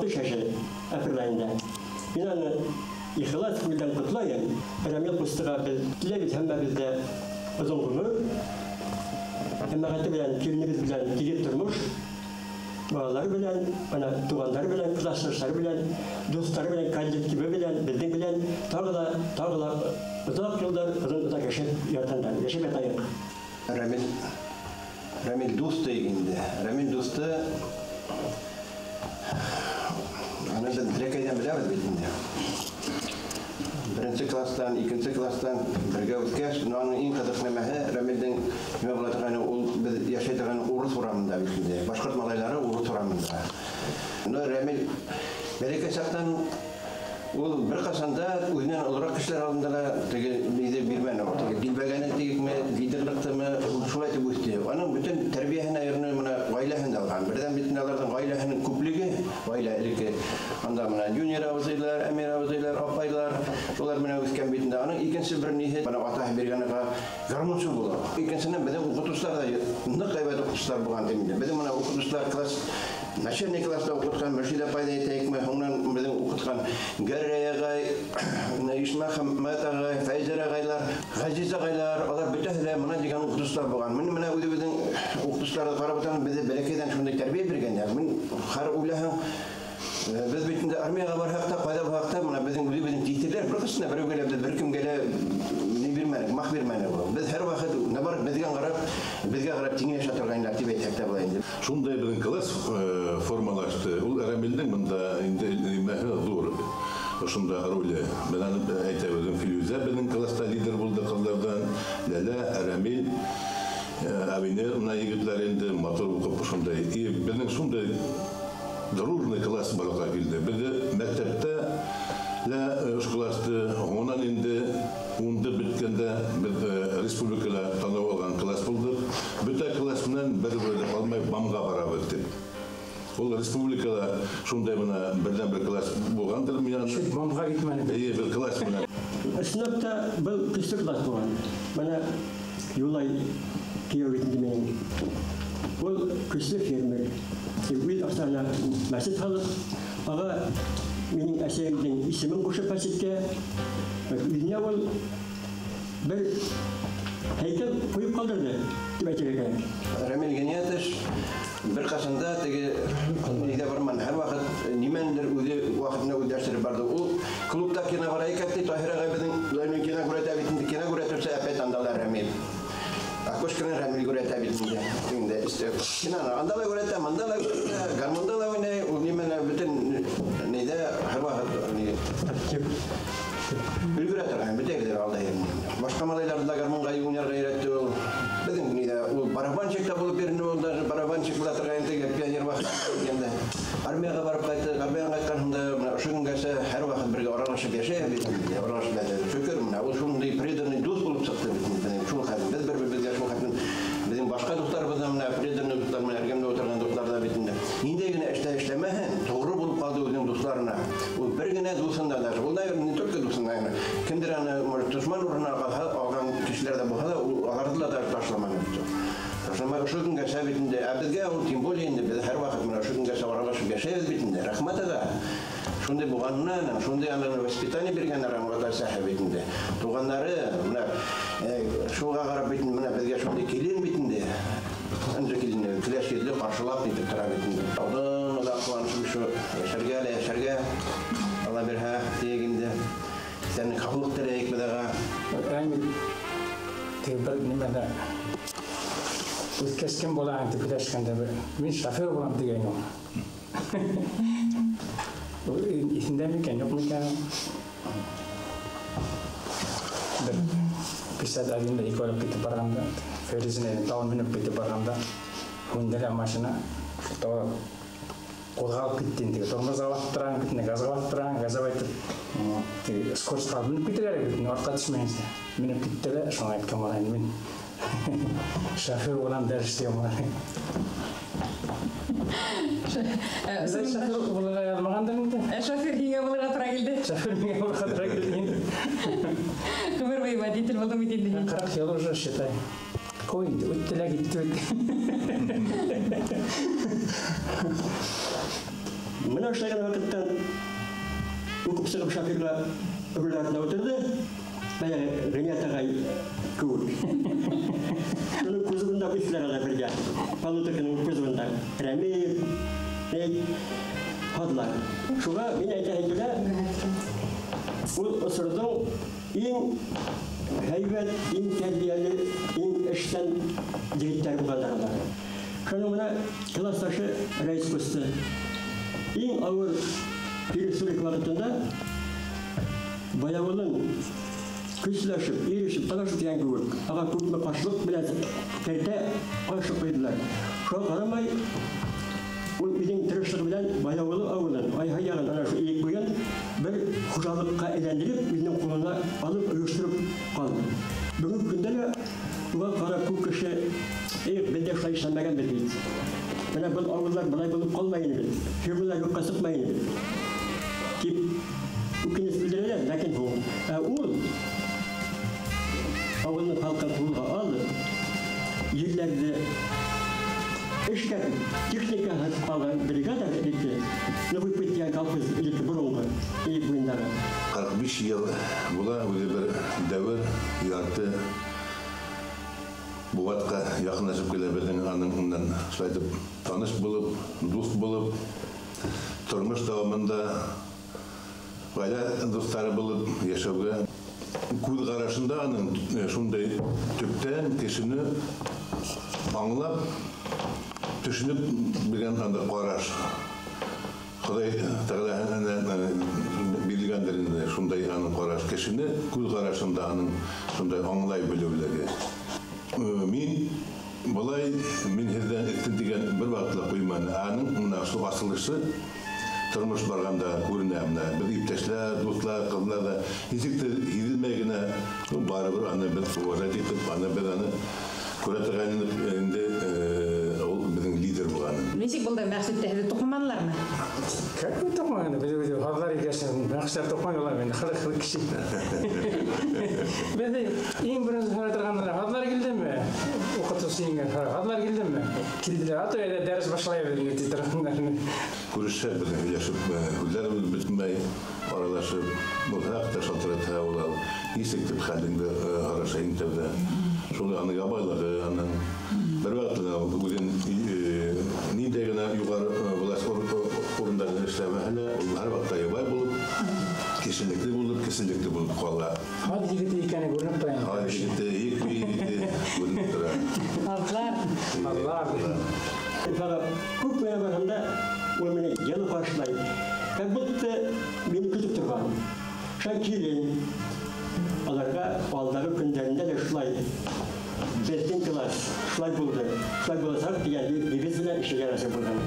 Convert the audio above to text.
60 йәше апрель айында. Мин аны ихлас күңелдән ҡотлайым. Рамил ҡустыға беҙ теләйбеҙ һәммәбеҙ ҙә оҙон ғүмер, йәмәғәте белән, киленебеҙ белән тигеҙ тормош, балалар белән, ана туғандар белән, классташтар белән, дуҫтар белән, коллективы белән, беҙҙең белән тағы ла, тағы ла оҙаҡ йылдар оҙон оҙаҡ йәшәп ятһындар, йәшәп ятайыҡ. Рамил дуҫты инде. Рамил дуҫты аны беҙ бәләкәйҙән беләбеҙ бит инде. Беренсе класстан, икенсе класстан бергә үҫкәс, но аның иң ҡыҙыҡ нәмәһе Рамилдең нимә була торғайны, ул беҙ йәшәй торған урыҫ урамында бит инде. Башҡорт малайлары урыҫ урамында. Но Рамил бәләкәй саҡтан ул бер ҡасан да үҙенән олораҡ кешеләр алдында ла теге ниҙе бирмәне ул. Теге дилбәгәне тигекме, лидерлыҡтымы, ул шулай итеп үҫте. Аның бөтөн тәрбиәһен айырны мына ғаиләһендә алған. Берҙән бит инде аларҙың ғаиләһенең күплеге, ғаилә элекке анда мына Юнир абзыйлар, Әмир абзыйлар, апайлар, шулар менән үҫкән бит инде. Аның икенсе бер ниһе, бына атаһы биргән ага гармунсы була. Икенсенән беҙҙең уҡытыусылар ҙа ныҡ һәйбәт уҡытыусылар булған тим инде. Беҙҙең мына уҡытыусылар класс начальный класста уҡытҡан Мөршид апай ҙа әйтәйекме, һуңынан беҙҙең уҡытҡан Гәрәй ағай, Ишмәхәмәт ағай, Фәйзер ағайлар, Ғәзиз ағайлар, алар бөтәһе лә мына тигән уҡытыусылар булған. Мин мына үҙебеҙҙең уҡытыусыларҙы ҡарап ултырам, беҙҙе бәләкәйҙән шундай тәрбиә биргәндәр. Мин хәр уйлаһаң, беҙ бит инде армияға барһаҡ та, ҡайҙа барһаҡ та, мына беҙҙең үҙебеҙҙең тиҫтерләр бер ҡасан да берәүгә лә, беҙ бер кемгә лә ни бирмәнек, мах бирмәнек ул. Беҙ һәр ваҡыт, наоборот, беҙгә ҡарап тиңләшә торғайнылар тип әйтһәк тә була инде. Шундай беҙҙең класс формалашты. Ул Рамилдең бында инде нимәһе ҙур. Ошонда роле. Беҙ аны әйтәбеҙ, Филүзә беҙҙең класста лидер булды ҡыҙҙарҙан, Ләлә, Рамил, Авенер мына егетләр инде матур уҡып ошондай. И беҙҙең шундай дружный класс барлыҡҡа килде. Беҙҙе мәктәптә лә ошо классты, һуңынан инде унды бөткәндә беҙ республикала танау алған класс булдыҡ. Бөтә класс менән бер-берҙе ҡалмай БАМға барабыҙ тип. Ул республикала шундай мына берҙән-бер класс булғандыр мин аны. Чуть БАМға китмәне. Эйе, бер класс менән. Ысынлап та был көслө класс булған. Мына Юлай кейәү бит инде минең. Ул көслө фермер. Үҙ аҡсаһына мәсет һалып, аға минең әсәйемдең исемен ҡушып мәсеткә, үҙенә ул бер һәйкәл ҡуйып ҡалдырҙы, тип әйтергә кәрәк. Рамил Гениатович бер ҡасан да теге нигә барманы, һәр ваҡыт нимәнелер үҙе ваҡытында үҙләштереп барҙы. Ул клубта кино бара икән, ти, Таһир ағай беҙҙең даими кино күрәтә бит инде, кино күрәтеүсе әпәт анда ла Рамил. Окошканы Рамил күрәтә бит инде. Инде өстә киноны анда ла күрәтә, монда ла күрәтә, гармунда ла уйнай, ул нимәне бөтөн нейҙә һәр ваҡыт ни өлгөрә торған, бөтә ерҙә алда йөрөнә. Башҡа малайларҙы ла гармунға уйнарға өйрәтте ул. Беҙҙең нейҙә ул барабанщик та булып йөрөнө, ул даже барабанщик була торған теге пионер ваҡытында килгәндә. Армияға барып ҡайтты, армиянан ҡайтҡан һуң да мына ошо көнгәсә һәр ваҡыт бергә аралашып йәшәйбеҙ бит инде, аралашып йәшәйбеҙ. Шөкөр, мына ул шундай преданный дуҫ булып сыҡты бит инде беҙҙең. Шул хәтлем беҙ бер-беребеҙгә шул хәтлем беҙҙең башҡа дуҫтарыбыҙ ҙа мына преданный дуҫтар менән эргәмдә ултырған дуҫтар ҙа бит инде. Ниндәй генә эштә эшләмәһен, тоғро булып ҡалды үҙенең дуҫтарына. Ул бер генә дуҫын да даже, ул, наверное, не только дуҫын, наверное, кемдер аны, может, дошман урынына алған кешеләр ҙә булһа ла, ул аларҙы ла даже ташламаны бит ул. Ташламай ошо көнгәсә бит инде. Ә беҙгә ул тем более инде, беҙ һәр ваҡыт мына ошо көнгәсә аралашып йәшәйбеҙ бит инде. Рәхмәт аға. Шундай булғанына, шундай аны воспитание биргән аңлата сәхә бит инде. Туғандары, мына шуға ҡарап бит инде, мына беҙгә шундай килен бит инде. Ынжы килене көләс йөҙлө ҡаршылап нитеп тора бит инде. Оҙон оҙаҡ ҡыуанышып шул йәшәргә лә йәшәргә Алла бирһә тиек инде. Сәне ҡабул иттерәйек беҙ аға. Рәмил, теге бер нимәлә үҫкәс кем булаһың тип һөйләшкәндә бер мин шофер булам тигәйне ул. Ул иҫендә микән, юҡ микән? Бер пятьдесят одинда ике алып китеп барғанда, Фәризенә тауын менеп китеп барғанда, һүнде лә машина, тауға ҡуҙғалып китте инде. Тормозға баҫтырған, бит инде газға баҫтырған, газа байтып, теге скоростьҡа менеп китәләр бит инде, артҡа төшмәйенсә. Менеп китте лә, шуңа әйткән була инде, мин шофер булам дәрес тигән була. Шофер булырға яҙмағандыр инде. Шофер һиңә булырға тура килде. Шофер миңә булырға тура килде инде. Ғүмер буйы водитель булдың бит инде. 40 йыл уже, считай. Ой, инде үтте лә китте бит. Менә эшләгән вакыттан уҡып сығып шоферға руль артына ултырҙы. Баяғы Ғиният ағай кеүек. Шуның кузовында үҫтеләр алар бергә. Полуторканың кузовында. Рәмил, һаҙлар. Шуға мин әйтәһем килә, ул осорҙоң иң һәйбәт, иң тәрбиәле, иң эшсән егеттәр булғандар алар. Шуның менән классташы Рәис ҡусты. Иң ауыр перестройка ваҡытында Баяуылын көсләшеп, ирешеп, талашып тигән кеүек, аға күпме ҡаршылыҡ менән кәртә ҡаршы ҡуйҙылар. Шуға ҡарамай, ул үҙенең тырышлығы менән Баяуылы ауылын, Айһай яғын, ана шул Эйек буйын бер хужалыҡҡа әйләндереп, үҙенең ҡулына алып, ойоштороп ҡалды. Бөгөнгө көндә лә уға ҡарап күп кеше, эй, беҙ ҙә шулай эшләмәгәнбеҙ бит. Бына был ауылдар былай булып ҡалмай ине бит, фирмалар юҡҡа сыҡмай ине бит, тип үкенес белдерәләр, ләкин һуң. Ә ул ауылдың халҡын ҡулға алып, ерҙәрҙе эшкә техника һатып алған бригада элекке, Новый путь тигән колхоз элекке боронғо Эйек буйындағы. 45 йыл була, үҙе бер дәүер, ярты быуатҡа яҡынлашып килә беҙҙең аның менән шулай итеп таныш булып, дуҫ булып, тормош дауамында ғаилә дуҫтары булып йәшәүгә күҙ ҡарашында аның шундай төптән кешене аңлап, төшөнөп белгән анда ҡараш. Хоҙай Тәғәләһенән бирелгәндер инде шундай аның ҡараш. Кешене күҙ ҡарашында аның шундай аңлай белеүлеге. Мин былай, мин һеҙҙән өҫтөн тигән бер ваҡытта ла ҡуйманы. Аның мына шул асылышы тормош барғанда күренә мына. Беҙ иптәшләр, дуҫлар, ҡыҙлар ҙа нисек тә һиҙелмәй генә, барыбер аны беҙ уважать итеп, аны беҙ аны күрә торған инде, ул беҙҙең лидер булған. Нисек булды Мәҡсүттә, һеҙҙе туҡыманылармы? Как туҡыманы? Беҙ үҙе һаҙлар икәсен, Мәҡсүттәр туҡымай улар инде, ҡыҙыҡлы кеше. Беҙ иң беренсе һорай торғандар, һаҙлар килдеме? Уҡытыусы еңгә һорай, һаҙлар килдеме? Килделәр, ато әйҙә дәрес башлайбыҙ инде ти торғандар. Күрешә, беҙ һөйләшеп, һүҙҙәребеҙ бөтмәй, аралашып, булһаҡ та шалтыратһа ул ал. Нисек тип хәлеңде һораша иң тәүҙә. Шул аның ябайлығы, аның бер ваҡытта ул үҙен ниндәй генә юғары власть урындарында эшләмәһә лә, ул һәр ваҡытта ябай булып, кешелекле булып, кеселекле булып ҡала. Һаҙ егете икәне күренеп тора инде. Һаҙ егете, ике егете күренеп тора. Һаҙлар. Һаҙлар. Уфаға күп кенә барғанда ул мине йылы ҡаршылай. Как будто мине көтөп торған. Шулай килен, аларға алдағы көндәрендә лә шулай беҙҙең класс шулай булды, шулай буласаҡ тигән девиз менән эшләргә насип булған.